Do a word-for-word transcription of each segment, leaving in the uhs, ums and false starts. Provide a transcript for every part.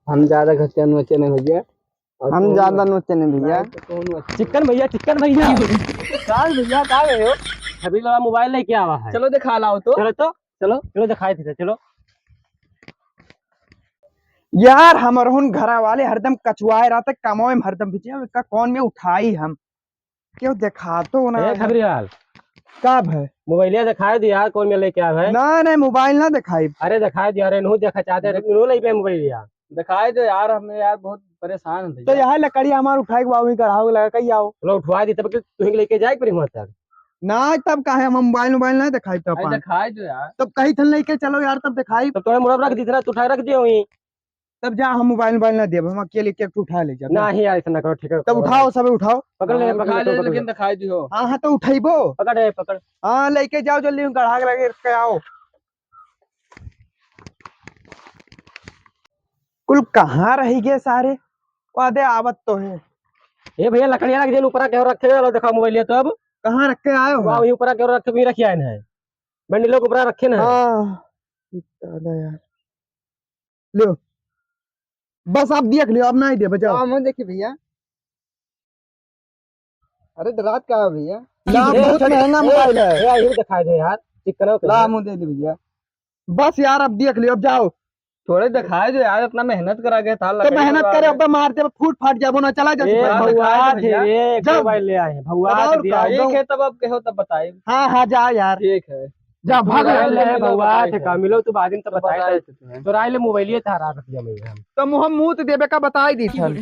हम ज्यादा घटिया नोचे नहीं भैया। और हम कौन ज्यादा नोचे नहीं भैया। नहीं तो कौन नोचे? चिकन भैया, चिकन भैया। का भैया, का गए हो? अभी लड़ा मोबाइल लेके आवा है। चलो दिखा लाओ तो। चलो तो। चलो। चलो दिखाई दे, चलो। यार, हमरहुन घरा वाले हरदम कचुआए रहते, कमवे में हरदम बिजी हैं, का कौन में उठाई हम? क्यों देखा तो ना ए, यार। खबरी लाल। का भाई? मोबाइलिया दिखाई दे यार, कौन में लेके आवा है? ना, नहीं, मोबाइल ना दिखाई। अरे दिखाई दे, अरे नहु देखा चाहते, अरे नहु ले पे मोबाइलिया। दिखाई दो यार, हमें यार बहुत परेशान है तो भैया। यहाँ लकड़ी हमार उठाए के बाबू गढ़ाव लगा कहीं आओ। चलो उठवा दी, तब कि तुहीं लेके जाए के पड़ी वहाँ तक। ना, तब काहे हम मोबाइल, मोबाइल ना दिखाई तो अरे अपन। दिखाई दो यार। तब कहीं थन लेके चलो यार, तब दिखाई। तब तोरे मुड़ब रख दी, इतना तू उठा रख दियो वहीं। तब जा, हम मोबाइल, मोबाइल ना देब, हम अकेले के उठा ले जाब। नहीं यार, ऐसा ना करो, ठीक है, तब करो। उठाओ, सबे उठाओ। पकड़ ले, हाँ, पकड़ उठा ले, ले, पकड़ ले। लेकिन दिखाई दियो। हाँ, हाँ, तो उठैबो। पकड़ रे, पकड़। हाँ, लेके जाओ जल्दी, गढ़ा के लगे के आओ। कुल कहाँ रहि गए सारे? वादे आवत तो है। ए भैया, लकड़िया रख दे, ऊपरा के रखे वाला देखा मोबाइल ये तो अब। कहाँ रख के आए हो? वाह, वही ऊपरा के रखे, वही रखिया है। बंडी लोग ऊपरा रखे ना। हाँ, ठीक है, दादा यार। लो, बस आप देख लियो, अब नहीं दे, बचाओ। हाँ, मैं देखी भैया। अरे, डरात का है भैया? ला, ए, बहुत छोटे, महंगा ए, मोबाइल है। ए, यही दिखाई दे यार, चिकना ला, मुँह दे दे भैया। बस यार, अब देख लियो, अब जाओ। थोड़े दिखाई दो यार, इतना मेहनत करा के था, तो लकड़ी मेहनत करे, अब मार दे, फूट फाट जाबो ना, चला जा ए, तू। भौआ थे भैया। रे, एक मोबाइल ले आए हैं, भौआ और थे का, भैया। ठीक है, तब अब कहो तब बताए। हाँ, हाँ, जा यार। ठीक है। जा, भाग ले, ले, ले, ले, भौआ बताए थे, हैं। का मिलो तू बाद में तो तो बताए बताए थे। थे तुम्हें। चोराई ले मोबाइल, ये तारा रख दिया मैं हम। तो मुँह मुँह तो देबे का बताई दी थन।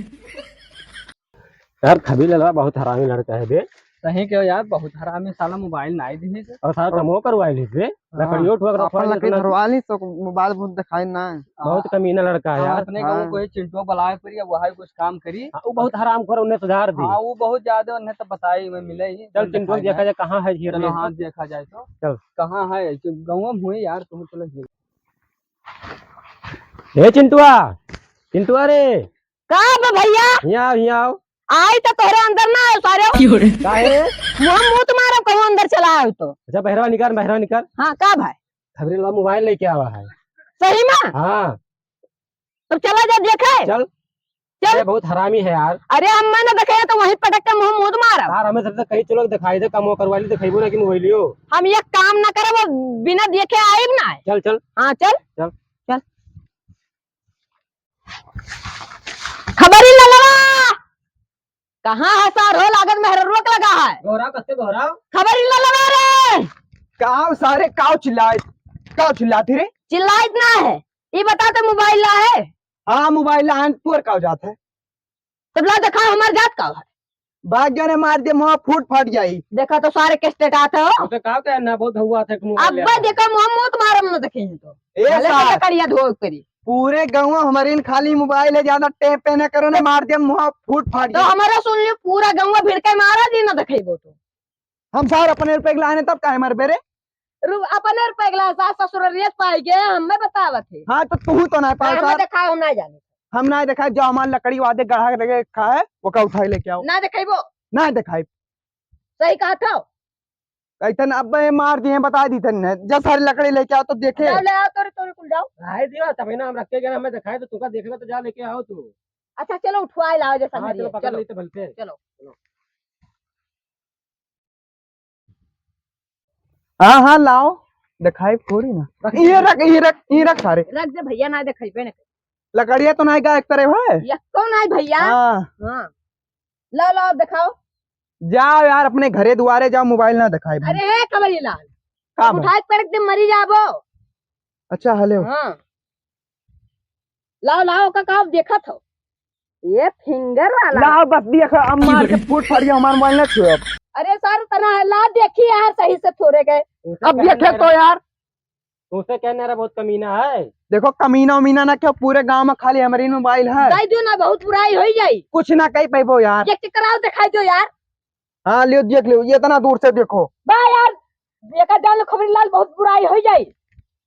यार, खबरी ललवा बहुत हरामी लड़का है बे। सही कहो यार, बहुत हरामी साला, मोबाइल नाई दिहे के। और साला कमो करवाई ली बे। हाँ। लकड़ियो ठोक रखवाई अपन ली लकड़ी इतना। धरवा ली, तो मोबाइल बहुत दिखाई ना है। बहुत कमीना लड़का है हाँ, यार। अपने गाँव हाँ। को ही चिंटुआ बुलाए पड़ी, अब वही कुछ काम करी। हाँ, वो बहुत हरामखोर, उन्हें सुधार दी। हाँ, वो बहुत ज्यादा, उन्हें तो बताई, मैं मिले ही, चल, उन्हें चिंटुआ दिखाई देखा ना। जाए कहाँ है ये चलो, रेल। हाँ, देखा जाए तो। चल। कहाँ है? गाँव में हुए यार, तुम चलो। ए चिंटुआ, चिंटुआ रे। का बा भैया? हियाँ आओ, हियाँ आओ। आई तो तोहरे अंदर ना आयो सारे। काहे? मुँह मुँह तुम्हारा कहूँ अंदर चला आयो तो। अच्छा, बहरवा निकाल, बहरवा निकाल। हाँ, का भाई? खबरी ललवा मोबाइल लेके आवा है। सही में? हाँ। तब चला जा देखे। चल। चल। अरे बहुत हरामी है यार। अरे हम ना देखे तो वहीं पटक के मुँह मुँह मारब। यार हमें सबसे कहीं चलो दिखाई दे, कमो करवा ली, दिखाई ना कि मोबाइलियो। हम ये काम ना करब, बिना देखे आइब ना। चल, चल। हाँ, चल। चल। चल। खबरी ललवा, कहाँ है सार हो? लागत मेहररुआ के लगा है। गोहराव, कस्ते गोहराव? खबरी ललवा रे। काव सारे, काव चिल्लाए, काव चिल्लाती रे? चिल्लाइत ना है, ई बता तो मोबाइल ला है? हाँ, मोबाइल ला है, तोर काव जात है? तब ला दिखाओ हमार जात काव है। भाग जाने मार दे, मुँह फूट फाट जाई। देखा तो सारे के स्टेट आत हो। तो का कहना, बहुत हुआ था कि मोबाइल ले अब्बा आया। देखा मुँह मुँह तुम्हारा न देखे ही तो। ए भले सार। तो करिया धो करी। पूरे गाँव हमारे इन खाली मोबाइल है, ज्यादा टेप पे ना करो ना, मार दे मुँह फूट फाट तो जाई। हमारा सुन लियो, पूरा गाँव भिड़ के मारा दी ना देखेबो तो। हम सार अपने रुपए के लाने तब काहे मरबे रे? रु-, अपने रुपए के लाने सास ससुर रेत पाई गए, हमें बतावत है। हाँ, तो तू तो ना पाओ हाँ, हमें सार। दिखाओ, हम ना जाने। हम ना दिखाए, जो हमार लकड़ी वादे गढ़ा के रखे खाए, ओका उठाई लेके आओ। ना दिखाइबो। ना दिखाई। सही कहा था। ऐतन अब ये मार दिए, बता दी तन, जा सारी लकड़ी लेके आओ तो देखे। जाओ, ले आओ, तोरे, तोरे कुल जाओ। रहे दियो, तभी ना हम रख के गए, हमें दिखाए तो तुमका देखना तो जा लेके आओ तू। अच्छा, चलो उठवाए लाओ जैसा हाँ, चलो पकड़ चलो। लेते भलते। चलो। हाँ, हाँ, लाओ। दिखाई थोड़ी ना। रख। ये रख, ये रख, ये रख सारे। रख दे भैया, ना दिखाई पे ना। लकड़िया तो ना गायब करे भाई। ये कौन है भैया? हाँ। हाँ। लाओ, लाओ, दिखाओ। जाओ यार, अपने घरे दुआरे जाओ, मोबाइल ना दिखाई भाई। अरे, हे खबरी लाल। का अब भाई? उठाए पटक दे, मरी जाबो। अच्छा, हेलो। हाँ। लाओ, लाओ, का, का देखत हो? ये फिंगर वाला। लाओ, बस देखो, अब मार के फूट फाड़ दिया, हमार मोबाइल ना छुए अब। अरे सर, तना है, ला देखी यार, सही से थोड़े के। अब देखे तो यार। तुमसे कहने रहा बहुत कमीना है। देखो, कमीना उमीना ना क्यों, पूरे गांव में खाली हमारी मोबाइल है। दे दो ना, बहुत बुराई हो जाई। कुछ ना कही पैबो यार। ये चक्कर आओ, दिखाई दो यार। हाँ, लियो, देख लियो, ये इतना दूर से देखो। बा यार, देखा जान लो, खबरी लाल, बहुत बुराई हो जाई।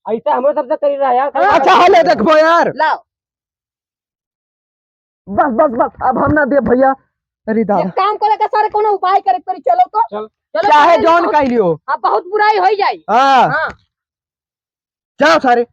ऐसा हमरो सबसे करी रहा यार। हाँ। अच्छा, हले देखबो यार। लाओ। बस, बस, बस, अब हम ना दे भैया। अरे दादा। एक काम करे के सारे, कोनो उपाय करे के पड़ी, चलो तो। चल। चलो, चाहे चलो, जौन बहुत, कह लियो। अब बहुत बुराई हो जाई। हाँ। हाँ। जाओ सारे।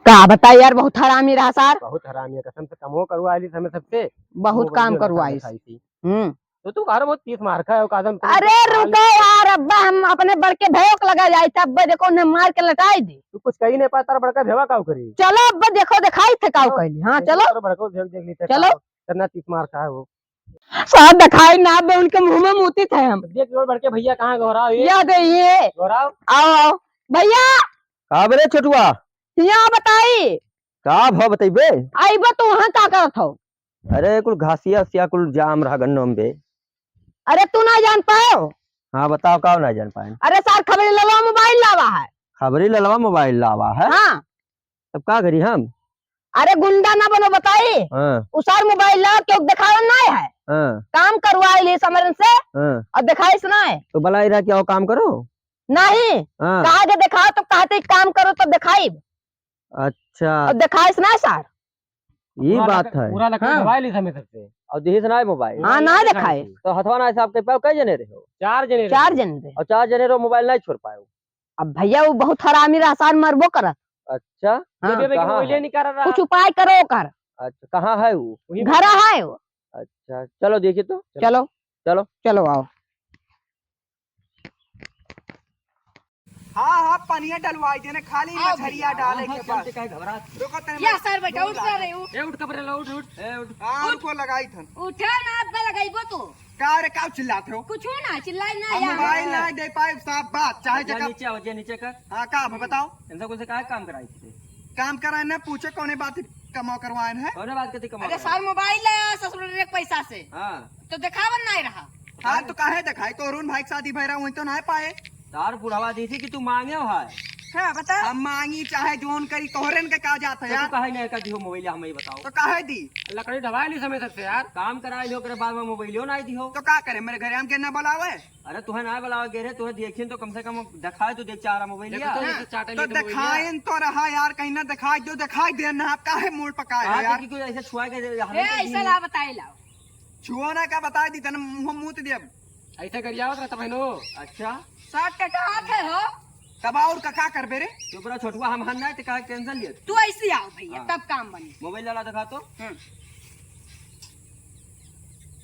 का बताई यार, बहुत हरामी रहा सार। बहुत हरामी है, कसम से कमो करवाइ ली हमें सबसे। बहुत कमो काम करवाइ ली, करवाइस। दिखाई थी। हम्म। तो तू घर बहुत तीस मार का है, कादम तुम अरे साल रुको यार, अब्बा हम अपने बड़के भैया को लगा जाए थे, अब्बा देखो उन्हें मार के लटाई दी। तू कुछ कही नहीं पाता, बड़का भेवा काव करी? चलो अब्बा देखो, दिखाई थे काव चलो, कैली। हाँ, देखो चलो। तोरा बड़को भेव देख ली थे चलो। काव, कितना तीस मार का है वो। सार दिखाई ना बे, उनके मुंह में मूती थे हम। देख लो बड़के भैया कहाँ घोराव ये। या दे ये। घोराव। आओ, आओ। भैया। का बोले छोटुआ? यहाँ बताई। का भाव बताइबे? आइबे तो वहाँ का करत हो? अरे कुल घासिया उसिया कुल जाम रहा गन्नों में बे। अरे तू ना जान पायो? हाँ बताओ, का ना जान पाए? अरे सार खबरी ललवा मोबाइल लावा है। खबरी ललवा मोबाइल लावा है? हाँ। तब का करी हम? अरे गुंडा ना बनो बताई। हाँ। उ सार मोबाइल लावा, क्यों दिखावा ना है? हाँ। काम करवाइ ली समरन से। हाँ। और दिखाइस ना है। तो बलाई रहा क्या वो काम करो? नहीं। हाँ। कहा के दिखाओ तो कहते काम करो तो दिखाई। अच्छा। और दिखाइस ना सार। ये पूरा बात लक-, है। पूरा लकड़ी हाँ। दबाए ली समय सबसे। और दिहिस ना मोबाइल। हाँ, ना दिखाई। तो हथवा ना हिसाब के पाओ, कई जने रहे हो? चार जने रहे। चार जने रहे। और चार जने रहो, मोबाइल नहीं छोड़ पाए। अब भैया वो बहुत हरामी रहा, सार मरबो करत। अच्छा। हाँ। ये भी कहाँ मोबाइल है? निकाल रहा। कुछ उपाय करो कर। अच्छा, कहाँ है वो? वही घर है वो। अच्छा, चलो देखिए तो। चलो। चलो। चलो आओ। हाँ, हाँ, पनिया डलवाई देने, खाली आओ मछरिया भैया, डाले आओ, के चलते बस। काहे घबरात? रुको, तनी या मैं सर, बैठा, उठ ना रहे हो। ए, उठ, कपड़े ला, उठ, उठ। ए, उठ। हाँ, उठ। रुको, लगाई थन। उठा ना, अब लगाइबो तो। का रे, का चिल्लात हो? कुछ ना, चिल्लाई ना, हम या। मोबाइल ना दे पाए, साफ बात, चाहे जा जगह नीचे आओ, जा नीचे कर। हाँ, का, अब बताओ। इनसे कुछ काहे काम कराई थी? काम कराए ना, पूछो कौने बात कमाओ करवाए हैं? कौने बात के कमाओ अरे करवाए? सर, मोबाइल लाया ससुर रे पैसा से। हाँ। तो दिखावन नहीं रहा। हाँ, तो काहे दिखाई? तो अरुण भाई के शादी भय रहा, वही तो ना पाए। तार बुढ़वा दी थी कि तू मांगे हो है। हाँ, बता। हम मांगी चाहे जोन करी, तोहरेन के का जात है तो यार? तू काहे नहीं कर दियो मोबाइल, हम ही बताओ। तो काहे दी? लकड़ी ढवाई ली समय सबसे यार। काम कराई ली, ओकरे बाद में मोबाइलियो ना दियो। तो का करे, मेरे घरे हम के ना बुलावे? अरे तुहे ना बुलावे गे रे, तुहे देखिन तो कम से कम दिखाए तो देख चारा मोबाइल देखो या। तो हाँ, जैसे चाटे तो लेके मोबाइल या। दिखाइन तो रहा यार, कहीं ना दिखाई दो, दिखाई दे ना, आप काहे मूड पकाए हो कहा यार? कि कोई ऐसे छुआ के हमें ए, तो ऐसा दी। ला बताए लाओ। छुओ ना का बताए दी, तने मुंह मूत दिया। ऐसे गरियावत रहता बहनो। अच्छा। साथ टटहात है हो। तब और का, का करबे रे? चुप रह छोटुआ, हम हन ना, ते काहे टेंशन लिए? तू ऐसे आओ भैया, हाँ। तब काम बनी। मोबाइल वाला दिखा तो। हम्म।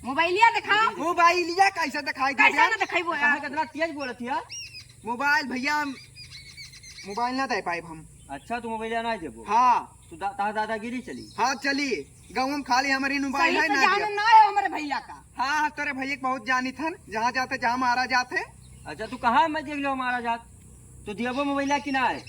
मोबाइलिया दिखाओ। मोबाइलिया कैसे दिखाई दे कैसे यार? ना दिखाइबो यार? कहाँ कितना तेज बोलत हिया? मोबाइल भैया, मोबाइल ना दे पाइब हम। अच्छा, तू मोबाइल ना देबो? हाँ। तू दा-, ता दादागिरी चली? हाँ, चली। गाँव में खाली हमारी मोबाइल सही है से ना जाने दिया। ना है हमारे भैया का। हाँ, हाँ, तोरे भैया के बहुत जानी थन, जहाँ जाते, जहाँ मारा जाते। अच्छा, तू कहाँ मैं देख लो मारा जात? तू दियबो मोबाइल कि ना है?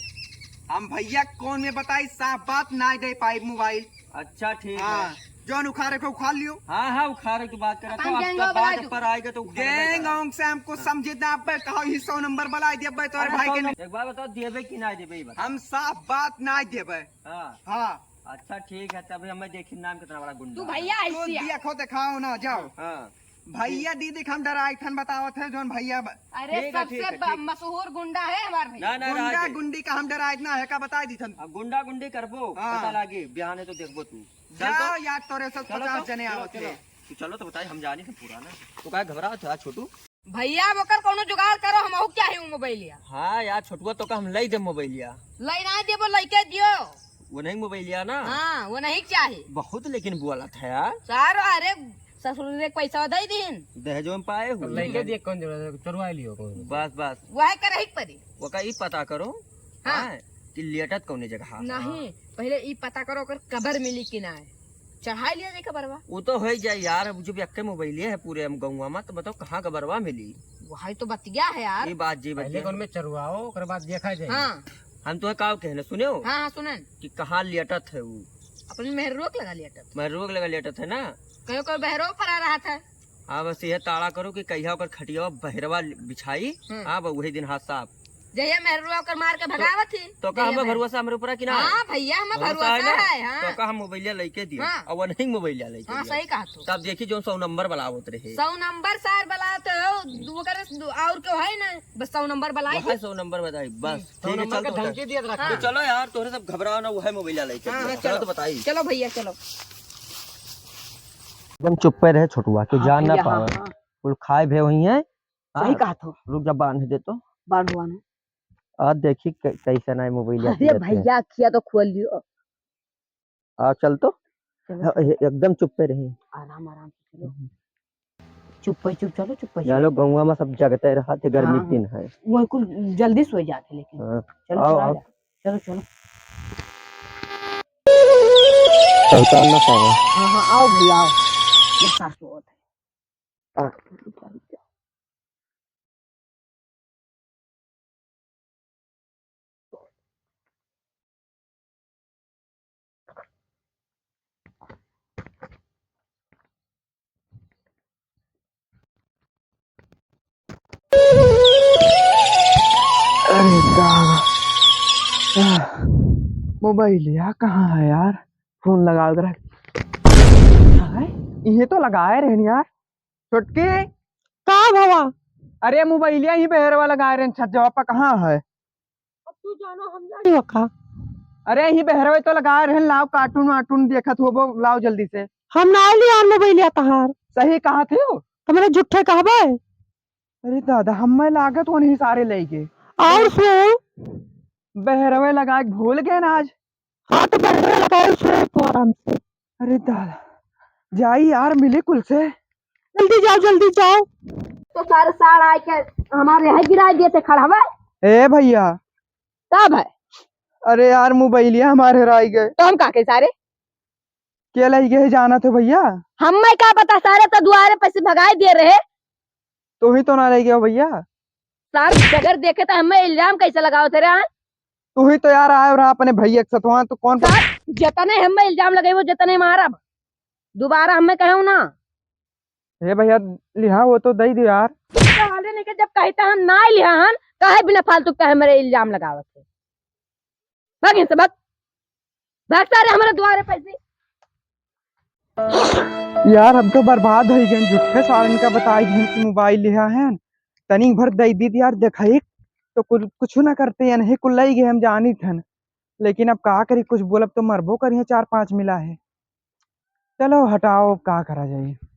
हम भैया कौन में बताई, साफ बात, ना दे पाई मोबाइल। अच्छा, ठीक हाँ, है। जौन उखाड़े के उखाड़ लियो। हाँ, हाँ, उखाड़े की बात करत अपन हो, गैंग अब तो वाला बात जो पर आएगा तो उखाड़े गैंग का। वैंग से हमको हाँ। समझे ना, अब कहो ही सौ नंबर बना दिया, अब तोरे अरे, भाई सौ के नंबर, एक बार बताओ, देबे कि ना देबे, ये बताओ। हम साफ बात ना देबे। हाँ। हाँ। अच्छा, ठीक है, तभी हमें देखी नाम कितना बड़ा गुंडा तू है। भैया तू ऐसी आ। देखो, दिखाओ ना, जाओ। हाँ। भैया दीदी के हम डराई थन बतावत है, जौन भैया ब-, अरे, ठीक है, सबसे ठीक है, ब-, ठीक। मशहूर गुंडा है हमार भैया। ना, ना, गुंडा रहा दे। गुंडी का हम डराई ना है, का बताई दी थन। अब गुंडा गुंडी करबो, हाँ। पता लागी, बिहाने तो देखबो तू। चल जाओ तो। यार, तोरे सब चलो पचास तो, जने चलो, आवत चलो। है। तू चलो तो बताई, हम जानी थे पूरा ना। तू काहे घबरात है, छोटू? भैया, अब ओकर कौनो जुगाड़ करो, हमहू के चाही उ मोबाइलिया। हाँ यार, छोटुआ तो का हम लई दे मोबाइलिया। लई ना देबो, लइके दियो। वो नहीं मोबाइलिया ना? हाँ, वो नहीं चाही। बहुत लेकिन बोलत है यार। सारो, अरे, ससुर ने पैसा दे दीन। दहेजो में पाए हुए। लइके दिए कौन जरूरत है, चोरवा लियो कौन। बस, बस। वह करही के पड़ी। ओका ई पता करो, हाँ। हाँ, कि लेटत कौने जगह है। नहीं, पहले ई पता करो ओकर कबर मिली कि ना है। चढ़ाई लिया जाए कबरवा। वो तो हो ही जाए यार, अब जब एक्के मोबाइले है पूरे हम गौवा में, तो बताओ कहाँ कबरवा मिली? वही तो बतिया है यार। ये बात जी पहले बतिया। कौन में चरवाओ, ओकर बाद देखा जाए। हाँ। हम तो का कहने सुने हो? हाँ, हाँ, सुनन। कि कहाँ लेटत है वो? अपने मेहरुआ के लगा लेटत। मेहरुआ के लगा लेटत है ना? कहो, कहो बहरो पड़ा रहा था। हाँ, बस यह ताड़ा करो कि कहिया ओकर खटिया बहरवा बिछाई, हम्म। हाँ, बस वही दिन हाथ साफ। जहिया मेहरुआ ओकर मार के तो, भगावत ही, तो का जहिया हम मेहरुआ भरोसा हमरे ऊपर कि ना है? हाँ भैया, हम भरोसा भरोसा है ना? है, हाँ। तो का हम मोबाइलिया लइके दियो, हाँ। और वो नहीं मोबाइलिया लइके हाँ, दियो। सही कहा तू। तब देखी जो सौ नंबर बलावत रहे। सौ नंबर सार बलावत हो, दू ओकर से दू, और क्यों है ना? बस सौ नंबर बलाई। वही सौ नंबर बताई, बस। हम्म। ठीक है, सौ नंबर चल का तो धमकी बताई। दिया रखा। हाँ। तो चलो यार, तोहरे सब घबराओ ना, वो है मोबाइलिया लइके हाँ, दियो। हाँ, चलो चलो। तो बताई। चलो भैया, चलो। एकदम चुप्पे रहे छोटुआ, कि हाँ जान ना भैया, हाँ, पावे। हाँ। कुल खाए भे हुई हैं। सही हाँ, कहा थो। रुक जा, बांध दे तो। बांध, बांध। आज देखी कै-, कैसन आए मोबाइल अरे आती रहती है। भैया, अखिया तो खोल लियो। आ, चल तो। चलो। हाँ, ए-, एकदम चुप्पे रही। आराम, आराम से चलो। हम्म। चुप्पे चुप चलो, चुप्पे चुप। जानो, गौवा में सब जगते रहा थे, गर्मी हाँ। दिन है। वो कुल जल्दी सो जाते लेकिन। हाँ। चलो, आओ, चलो, आओ। चलो, चलो। पहचान ना पावे। हाँ, हाँ, आओ भैया, आओ। ये सास बहुत है। आ। अरे दादा, आह, मोबाइलिया कहाँ है यार? फोन लगावे के रह। हाँ, इहे तो लगाए रहन यार। छोटकी। का भवा? अरे मोबाइलिया ही बहरवा लगाए रहन, छत जवा पर कहाँ है? अब तू जानो, हम जानी हो का? अरे, ही बहरवे तो लगाए रहन, लाओ, कार्टून वार्टून देखत होबो, लाओ जल्दी से। हम ना लिया मोबाइलिया तहार। सही कहत हो? तो मेरे झूठे कहबे? अरे दादा, हमें लागत वो नहीं सारे ले गए। और सो? बहरवे लगाए भूल गए ना आज। हाँ, तो बहरवे लगाए सो तो आराम से। अरे दादा, जाई यार, मिली कुल से। जल्दी जाओ, जल्दी जाओ। तो सारे साड़ आए के हमारे यहाँ गिरा दिए थे खड़ावे। ए भैया। का भाई? अरे यार, मोबाइलिया हमारे हेराई गए। तो हम का के सारे? के लाई गए जानत हो भैया? हमें का पता, सारे तो दुआरे पे से भगाए दे रहे। तू ही तो ना ले गया भैया। सार बगैर देखे तो हमें इल्जाम कैसे लगाओ थे रे, हाँ? तू ही तो यार आए रहा अपने भैया के सथवा, तो कौन सार, जतने हमें इल्जाम लगाई, वो जतने मारब। दोबारा हमें कहूँ ना। हे भैया, लिहा वो तो दे दे यार। तो हाले नहीं के जब कहता हम ना लिहा हन, काहे बिना फालतू कहे मेरे इल्जाम लगावत है? भाग यहाँ से, भाग। भाग सारे हमारे दुआरे पैसे। यार, हम तो बर्बाद हो गए, झूठे सारन का बताई गए कि मोबाइल लिहा है, तनी भर दे दी यार, देखा एक तो कुल, कुछ ना करते, ये नहीं कुल लई गए, हम जानी थन, लेकिन अब का करी, कुछ बोलब तो मरबो करिए, चार पांच मिला है। चलो हटाओ, अब का करा जाए।